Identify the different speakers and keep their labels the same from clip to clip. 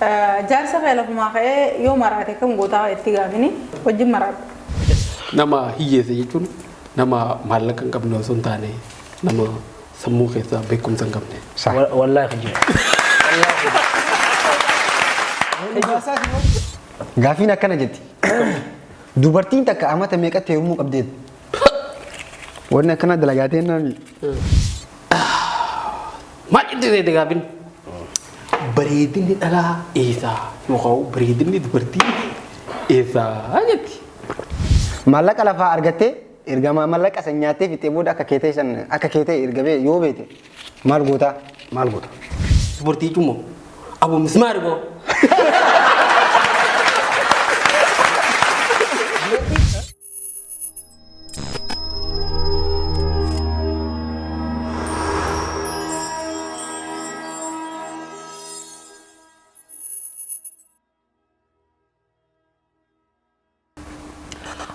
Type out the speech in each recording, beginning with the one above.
Speaker 1: Jaarsa kee lafumaa ka'ee yoo maraate kam gootaa itti gaafini wajjin maraadhu.
Speaker 2: Nama hiyyeessa jechuun nama maallaqa hin qabne osoo hin taane nama sammuu keessaa beekumsa hin qabne.
Speaker 3: Wallaahi kijiba.
Speaker 4: Gaafiin akkana jetti. Dubartiin takka amata meeqatti heerumuu qabdeet? Wanni akkana dalagaatee naami.
Speaker 2: Maal jettee seete gaafin? Bareedinni dhalaa eessaa yookaan bareedinni dubartii eessaa jetti.
Speaker 4: Maallaqa lafaa argattee erga maallaqa san nyaattee fixee booda akka kee ta'e san akka kee ta'e erga bee yoo beete maal gootaa?
Speaker 3: Maal goota?
Speaker 2: Dubartii jechuun moo aboo mismaari boo.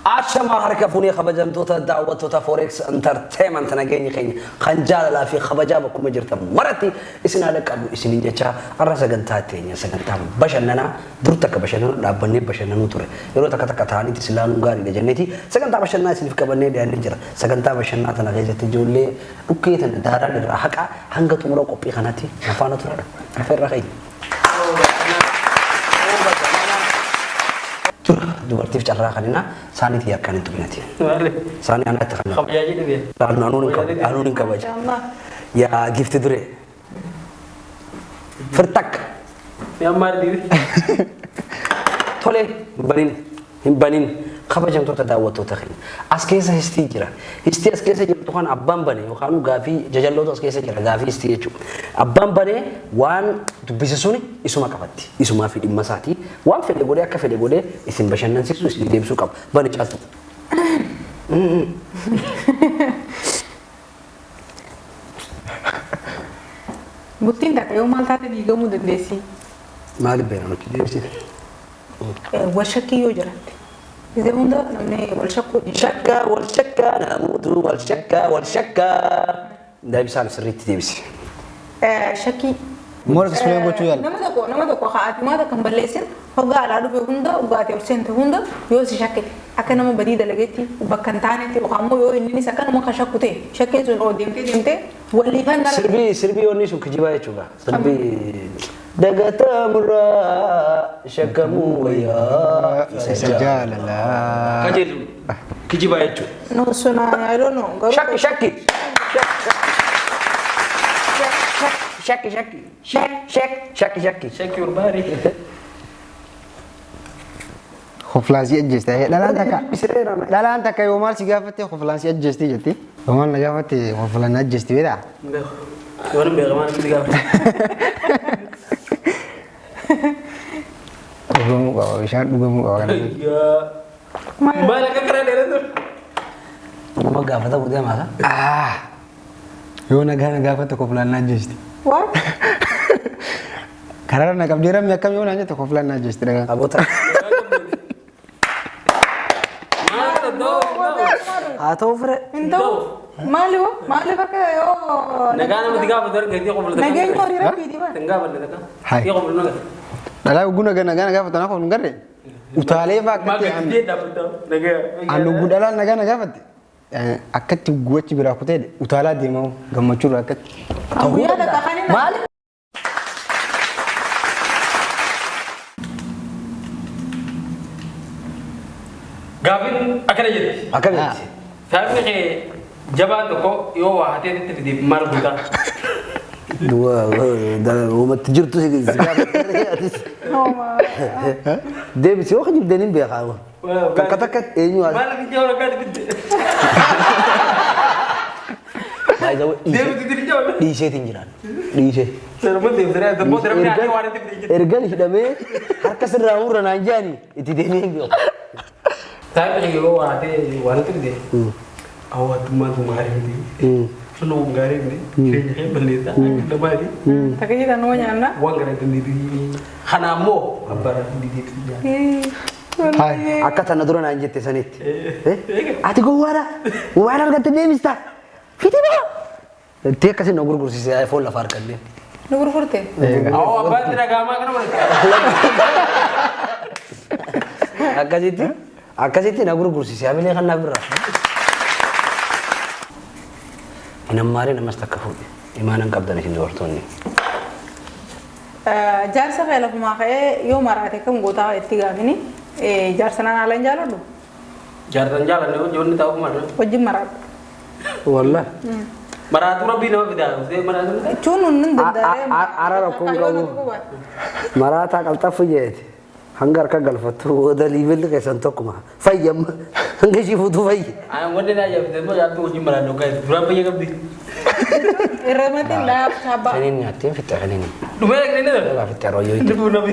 Speaker 3: Ashamaa harka fuunee kabajamtoota daawwattoota Forex Entertainment, nageenyi keenya kan jaalalaa fi kabajaa bakkuma jirtan maratti isin haadha qabu isiniin jecha, har'a sagantaa teenya sagantaa bashannanaa dur takka bashannanuu dhaabbannee bashannanuu ture, yeroo takka takka ta'aniiti isin laaluun gaariidha jenneeti sagantaa bashannanaa isiniif qabannee dhiyaannee jira. Sagantaa bashannanaa tana keessatti ijoollee dhukkee tana daaraan irraa haqaa hanga xumura qophii kanaatti na faana turadha. Afeerraa keenya. Tura dubartiif carraa kanina saaniitii harkaan hin tuqinati. Saanii anaatti kan.
Speaker 2: Kabajaa jedhame.
Speaker 3: Anuun hin qabu. Anuun hin kabaja. Yaa gifti duree. Firtakka.
Speaker 2: Yaa maal dhiire?
Speaker 3: Tole, hin banin, hin banin. Kabajamtoota daawwattoota keenya. As keessa histii jira. Histii as keessa jirtu kan abbaan bane yookaan gaafii jajallootu as keessa jira, gaafii histii jechuudha. Abbaan bane waan dubbise suni isuma qabatti. Isumaa fi dhimma isaati. Waan fedhe godhee, akka fedhe godhee isin bashannansiisu, isin deebisuu qaba. Bani, caaltu.
Speaker 1: Bultiin takka yoo maal taate diigamuu dandeessi?
Speaker 3: Maaliif beena nuti deebisite?
Speaker 1: Wal shakkii yoo jiraatte. Gisee hunda namni wal shakkuu
Speaker 3: Shakkaa wal shakkaa namoota wal shakkaa wal shakkaa. Deebisaan sirriitti deebisi.
Speaker 1: Shakkii.
Speaker 4: More explain gochuu yaala.
Speaker 1: Nama tokko haa ati maata kan balleessin, hoggaa alaa dhufe hunda, hoggaa ati ol seente hunda yoo si shakkite, akka nama badii dalageetti bakka hin taanetti, yookaan immoo yoo inninis akkanuma kan shakku ta'e, shakkiin sun oo deemtee deemtee waliifan gara.
Speaker 3: Sirbii onni sun kijibaa jechuudha. Sirbii dagatamurraa shakkamuu wayyaa.
Speaker 4: Isa jaalalaa.
Speaker 2: Kajeelu kijibaa jechuudha.
Speaker 1: No, sun I don't know. Garuu
Speaker 3: Shakki shakki. Shakki shakki. Shak shak shakki shakki.
Speaker 2: Shakki barbaade.
Speaker 4: Hoflaansii ajjeeste. Dhalaan takka yoo maal si gaafatte hoflaansii ajjeesti jetti. Yoo maal na gaafatte hoflaan ajjeesti beektaa?
Speaker 2: Beeku. Waan hin beekamaan itti gaafate.
Speaker 4: Dhugamuu qaba, bishaan dhugamuu qaba kana.
Speaker 2: Maal akka karaa dheeratu?
Speaker 3: Nama gaafata deemaa ka?
Speaker 4: Ah! Yoo nagaa na gaafatte hoflaan na ajjeesti.
Speaker 1: What?
Speaker 4: Karaarra na qabdee rammi akkam yoo naan jette hoflaan na ajjeesti dhagaan.
Speaker 3: Aboota.
Speaker 2: Maal ta'u?
Speaker 3: Haa ta'u fire.
Speaker 1: Hin ta'u. Maali hoo? Maaliif akka yoo.
Speaker 2: Nagaa namatti gaafatu argate qofla.
Speaker 1: Nageenya horii rabbiiti bara.
Speaker 2: Hin gaafanne nagaa.
Speaker 4: Hai.
Speaker 2: Tii qofla nagaa.
Speaker 4: Dhalaa ugguu nagaa nagaa na gaafatu naaf hin garre. Utaalee fa'aa
Speaker 2: Maal
Speaker 4: akkatti
Speaker 2: gadi dhaabbata nagaa.
Speaker 4: An ugguu dhalaan nagaa na gaafatte akkatti ugguu achi biraa kutee utaalaa deemaa gammachuurraa akkatti.
Speaker 1: Guyyaa takka kan inni.
Speaker 3: Maali?
Speaker 2: Gaafiin akkana jetti.
Speaker 3: Akkamitti?
Speaker 2: Saayibni kee jabaan tokko yoo waa hatee sitti fide maal goota?
Speaker 3: Uumatti jirtu si gaafate. Deebisi, yoo kijibdeen hin beekaa. Takka takka eenyu haasa.
Speaker 2: Maal ati jawaa rakkaati fidde? Deebisi diri jawaa.
Speaker 3: Dhiiseetiin jiraan. Dhiisee.
Speaker 2: Saruma deebisanii adda booda namni hatee waan itti fide jechuudha.
Speaker 3: Ergan hidhamee harka sirraa murra naan jedhani itti deemee hin beeku.
Speaker 2: Saayibni kee yoo waa hatee waan itti fide, hawaasummaan sun gaarii miti. Sun gaarii miti. Jireenya kee balleessa. Akka namaati.
Speaker 1: Takka jedhan noo nyaanna.
Speaker 2: Waan gara dandeettii. Kana ammoo abbaan dandeettii.
Speaker 4: Hai.
Speaker 3: Akka tana dura naan jette sanitti. Ati gowwaadha. Waan argatte deebista. Fiti baa. Itti akkasin na gurgursise iPhone lafa harkannee.
Speaker 1: Nu gurgurte.
Speaker 2: Awwa abbaan itti dhaga'amaa kana godhate.
Speaker 3: Akkasitti akkasitti na gurgursiise hamilee kan naaf birraa. Hin ammaarin ammas takka fuudhe. Imaana hin qabdan isin dubartoonni.
Speaker 1: Jaarsa kee lafumaa ka'ee yoo maraate kam gootaa itti gaafini jaarsa naan haala hin jaaladhu
Speaker 2: Jaarsan jaalanne hojii taa'u marra.
Speaker 1: wajjin maraadhu.
Speaker 3: Wallahi.
Speaker 2: Maraatuu rabbii nama fidaa. Maraatuu.
Speaker 1: Jechuun nun hin danda'ee.
Speaker 3: Ara rakkoon qabu. Maraataa qalxaffu jeeti. Hanga harka galfattu booda liibilli keessan tokkuma. Fayyamma. Hanga ishii fuutuu fayyi.
Speaker 2: Wanni na ajaa'ibte immoo jaartuu hojii maraadhu ka'e. Duraan fayya qabdi.
Speaker 1: Irra matiin laaf chaabbaa.
Speaker 3: Kaniin nyaattiin fixxe kaniin.
Speaker 2: Dhumee dhaqnee ni
Speaker 3: Egaa fixxe yeroo yoo itti.
Speaker 2: Dhufuu nabi.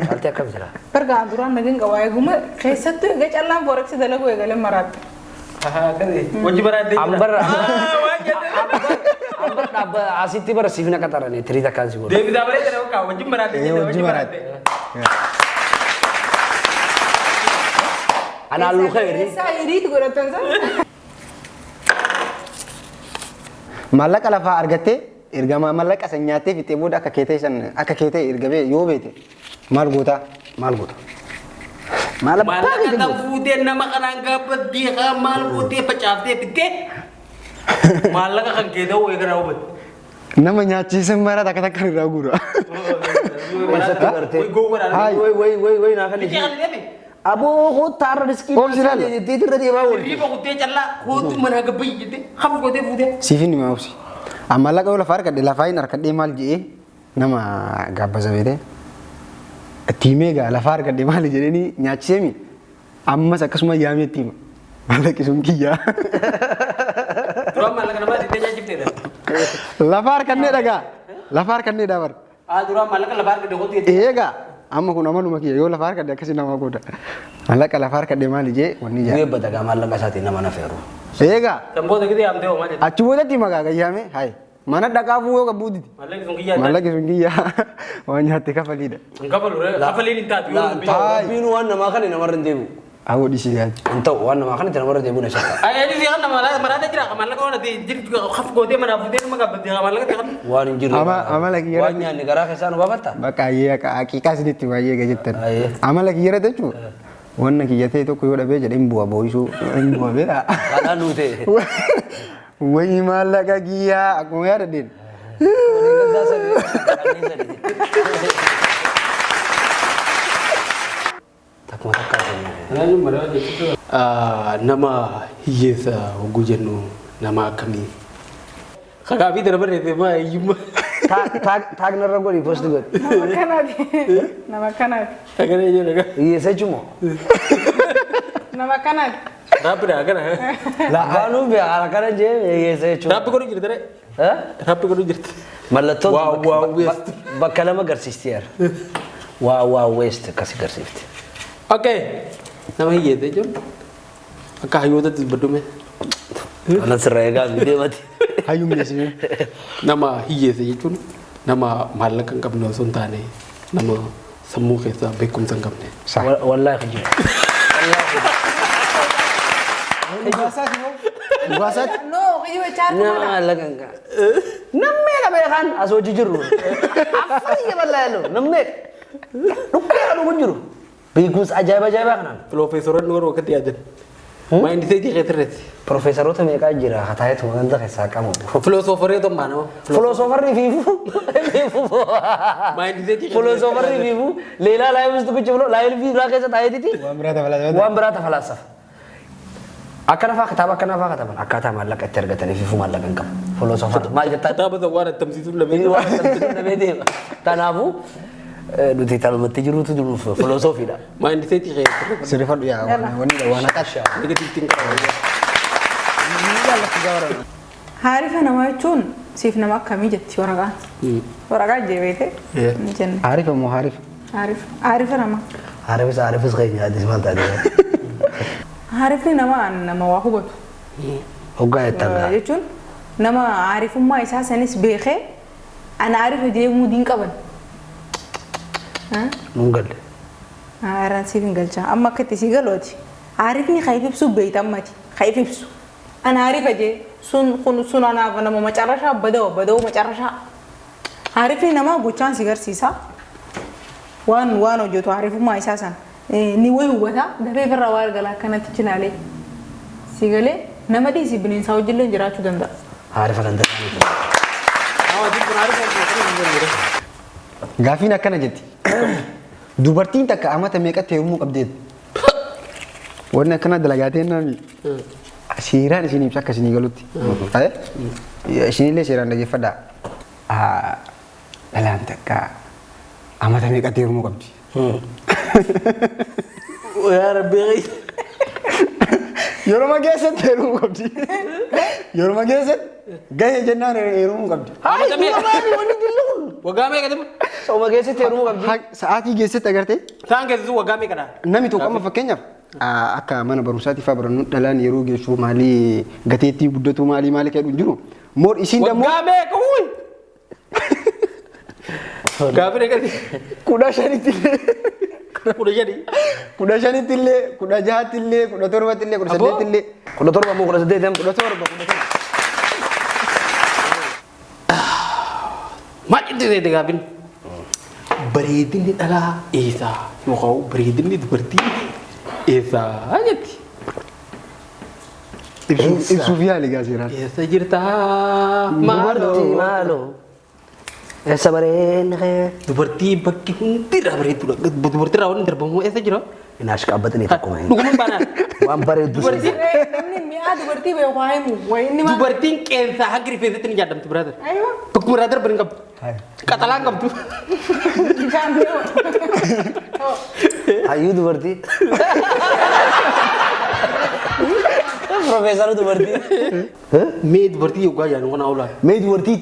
Speaker 3: Caaltee akkam jira?
Speaker 1: Bargaa duraan nagin qaba eeguma keessattuu egaa callaan forex dalagu eegalee maraadhu.
Speaker 2: Hojii maraadde.
Speaker 3: Ambar
Speaker 2: Waan jette.
Speaker 3: ambar dhaabba asitti bara siif na qaxarane tirii takkaan si godha.
Speaker 2: Deebisaa bareeda nama kaa hojii maraadde.
Speaker 4: Hojii maraadde.
Speaker 3: Anaa lukeeri.
Speaker 1: Eessaa hiriitu godhatan sana.
Speaker 4: Maallaqa lafaa argattee erga maallaqa san nyaattee fixee booda akka keetee san akka keetee erga bee yoo beete maal gootaa?
Speaker 3: Maal goota? Maal abbaa
Speaker 2: Maallaqa
Speaker 3: keetiin
Speaker 2: kan
Speaker 3: goota?
Speaker 2: fuutee nama kanaan gaabbaddee haa maal gootee facaaftee fittee maallaqa kan kee ta'uu eegala hubate.
Speaker 4: Nama nyaachiisan mara takka takka irraa guura.
Speaker 3: Eessatti gartee?
Speaker 4: Haay.
Speaker 3: Way way way way naa kan ishee. Aboo kottaa irra riskii.
Speaker 4: Oomsi laala.
Speaker 3: Jettee irra deemaa oolti.
Speaker 2: Riiba kuttee callaa kootu manaa gabbayyi jettee hafu gootee fuutee.
Speaker 4: Siif inni maa obsi. Amma maallaqa yoo lafaa argadhe lafaa hin argadhee maal jedhee nama gaabbasa beetee. Itti himee gaa lafaa argadhe maal jedhanii nyaachisee ammas akkasuma yaamee itti hima. Maallaqi sun kiyyaa.
Speaker 2: Duraan maallaqa namaa jettee nyaachifteedha.
Speaker 4: Lafa harkannee dhagaa. Lafa harkannee dhabar.
Speaker 2: Haa duraan maallaqa lafa argadhe kootu jettee.
Speaker 4: Eegaa amma kun amaluma kiyya yoo lafa harkadhe akkasii nama godha. Maallaqa lafa harkadhe maal jee wanni jaa.
Speaker 3: Guyyaa badagaa maallaqa isaatiin nama na feeru.
Speaker 4: Eegaa
Speaker 2: Kan booda gidee yaamtee hoo maal jette?
Speaker 4: achi boodatti magaa gayyaame hayi mana dhaqaafuu yoo qabuutiti.
Speaker 2: Maallaqni sun kiyyaa.
Speaker 4: Maallaqi sun kiyyaa waan nyaatte kafaliidha.
Speaker 2: Hin kafalu kafaliin hin taatu yoo dubbii.
Speaker 3: Rabbiin waan namaa kan namarra hin deebi'u.
Speaker 4: Awwa dhisii gaati.
Speaker 3: Hin ta'u waan namaa kan namarra deebi'u na shakka.
Speaker 2: Ayyaanni si kan nama maraata jira maallaqa waan ati jirtu hafu gootee manaa fuutee nama gaabbaddee maallaqa ta'e kan.
Speaker 3: Waan hin jirre.
Speaker 4: Amala kiyya
Speaker 3: Waan nyaanni garaa keessaa nu baafatta?
Speaker 4: Bakka ayyee haqiiqaa isinitti baay'ee gajettan.
Speaker 3: Ayyee.
Speaker 4: Amala kiyya irratti jechuun wanna kiyya ta'e tokko yoo dhabee jedhee hin bu'a boo'isuu hin bu'a beekaa.
Speaker 3: Kanaan nuu ta'e.
Speaker 4: Wayi maallaqa kiyyaa akkuma yaadadheen.
Speaker 3: Takkuma takkaa kennu.
Speaker 2: Nama hiyyeessa hogguu jennu nama akkamii? Kakaafii dana barreesse maa hiyyummaa.
Speaker 3: Tag narra godhi post godhi.
Speaker 1: Nama kanaati. Nama kanaati.
Speaker 2: Akkana jechuudha.
Speaker 3: Hiyyeessa jechuun moo?
Speaker 1: Nama kanaati.
Speaker 2: Raappidha akkana.
Speaker 3: Baanuu beekaa akkana jee hiyyeessa jechuun.
Speaker 2: Raappi godhu jirti ree? Raappi godhu jirti.
Speaker 3: Mallattoon
Speaker 2: Waa waa west.
Speaker 3: bakka lama agarsiisti yaara. Waa waa west akkasi agarsiifti.
Speaker 2: Okay. Nama hiyyeessa jechuun akka hayyootatti dubbadume.
Speaker 3: Kanan sirra eegaa deemati.
Speaker 4: Hayyuun geessisee.
Speaker 2: Nama hiyyeessa jechuun nama maallaqa hin qabne osoo hin taane nama sammuu keessaa beekumsa hin qabne.
Speaker 4: Sa.
Speaker 3: Wallaahi kijiba.
Speaker 4: Dhugaasaati moo? Dhugaasaati.
Speaker 1: No, kijiba chaartu
Speaker 3: Nama
Speaker 1: mala.
Speaker 3: maallaqa hin qabne. Nammee beekaan as hojii jirru. Afaan bal'aa yaallu nammee dhukkee kan dhugu jiru. Beekumsa ajaa'iba ajaa'ibaa kanaan.
Speaker 2: Piroofeesoroonni warra wakkatti yaadan. Maayindiseetii keessatti.
Speaker 3: Piroofeesaroota meeqaa jira hataayetu ganda keessaa qabu.
Speaker 2: Filoosofarii tokko nama.
Speaker 3: Filoosofarri fiifuu.
Speaker 2: Maayindiseetii
Speaker 3: Filoosofarri fiifuu leelaa laayif ውስጥ ቁጭ ብሎ laayif biraa keessa taa'eetiti
Speaker 4: Waan biraa dabalataa.
Speaker 3: waan biraa tafalaasafa. Akkana faa kitaaba akkana faa kataban akkaataa maallaqa itti argatanii fiifuu maallaqa hin qabu. Filoosofar maal jettaa?
Speaker 2: Kitaaba isa waan attamsiisuun lamee.
Speaker 3: Waan attamsiisuun dhabee deema. Kanaafuu nuti talumatti jiruutu jiruuf filoosofiidha.
Speaker 2: Maayindiseetii keessatti.
Speaker 4: Sirriifadhu yaa wanni waan haqaati.
Speaker 2: Negatiivtiin qaba.
Speaker 1: Haarifa namaa jechuun siif nama akkamii jetti waraqaan. Waraqaan jee beekte. Hin jenne.
Speaker 4: Haarifa moo haarifa?
Speaker 1: Haarifa. Haarifa namaa.
Speaker 3: Haarifis haarifis keenya addis maal taate?
Speaker 1: Haarifni namaa nama waa hubatu.
Speaker 3: Hoggaa jettan gaa.
Speaker 1: Jechuun nama haarifummaa isaa sanis beekee ana haarifa deemuu diin qaban.
Speaker 3: Nuun galle.
Speaker 1: Haaraan siif hin galcha. Amma akka itti sii galuuti. Haarifni kan if ibsu beeyta ammati. Kan if ibsu. Ana haarifa jee sun kun sun anaaf nama macarrashaa badoo badoo macarrashaa. Haarifni namaa gochaan si garsiisa. Waan hojjetu haarifummaa isaa sana ni wayi hubata dafee ofirraa waa argala akkanatti chilaalee. Si galee nama dhiisi bineensaa wajjillee jiraachuu danda'a.
Speaker 3: Haarifa kan danda'an.
Speaker 4: Gaafiin akkana jetti. Dubartiin takka amata meeqatti heerumuu qabdeet? Wanni akkana dalagaatee nami. Seeraan isin ibsa akka isinii galutti. Isinillee seeraan dhaggeeffadhaa. Dhalaan takka amata meeqatti heerumuu qabdi?
Speaker 2: Yaa Rabbi.
Speaker 4: Yeroo keessatti heerumuu qabdi. Yeroo keessatti gahee jennaan heerumuu qabdi.
Speaker 2: Amata meeqa? Waggaa meeqa deemu?
Speaker 3: Sooma keessatti heerumuu qabdi.
Speaker 4: Sa'aatii keessatti agartee
Speaker 2: Isaan keessattuu waggaa meeqadha?
Speaker 4: Namni tokko amma fakkeenyaaf akka mana barumsaatti fa'aa barannu dhalaan yeroo geessu maalii gateettii guddatu maalii maalii kan jiru. Moor isiin dammoo
Speaker 2: Waggaa meeqa wuy? Gaafa meeqatti?
Speaker 4: 15tti illee
Speaker 2: 15.
Speaker 4: 15tti illee 16tti illee 17tti illee 18tti illee
Speaker 3: 17 moo 18?
Speaker 4: 17 17.
Speaker 2: Maal itti seete gaafin? Bareedinni dhalaa eessaa yookaan bareedinni dubartii eessaa jetti.
Speaker 4: Ibsuuf yaali gaa seeraan.
Speaker 2: Eessa jirtaa?
Speaker 3: Dubartii maaloo. Eessa bareenni kee?
Speaker 2: Dubartii bakki hundi irraa bareeddudha. Dubartii irraa wanni darbamu eessa jira?
Speaker 3: Inaash qaabbatanii tokkuma.
Speaker 2: Dhuguman baanaan.
Speaker 3: Waan bareeddu.
Speaker 2: Dubartiin
Speaker 1: Namni mi'aa dubartii beeku haa himu. Wayi inni maal?
Speaker 2: Dubartiin qeensaa hanga rifeensatti ni jaallamti brother.
Speaker 1: Aywa.
Speaker 2: Bakkuma irraa darban hin qabdu. Qaxalaa hin qabdu.
Speaker 1: Bishaan deema.
Speaker 3: Hayyuu dubartii. Profeesara dubartii.
Speaker 2: Mee dubartii yoggaa yaanu kana oolaa.
Speaker 3: Mee dubartii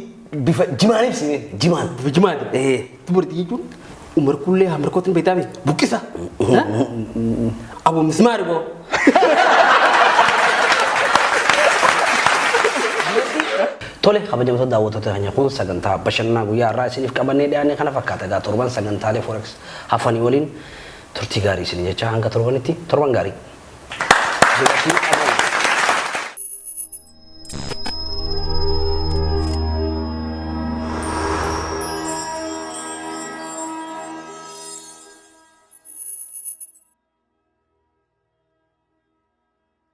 Speaker 3: bifa jimaan ibsi mee jimaan.
Speaker 2: Bifa jimaati. Dubartii jechuun umar kullee hamarkootiin beektaame buqqisa. Abu mismaari boo.
Speaker 3: Tole kabajamtoota daawwattoota keenya kun sagantaa bashannanaa guyyaa har'aa isiniif qabannee dhiyaanne kana fakkaata. Egaa torban sagantaalee Forex hafanii waliin turtii gaarii isin jecha hanga torbanitti torban gaarii. Dubartii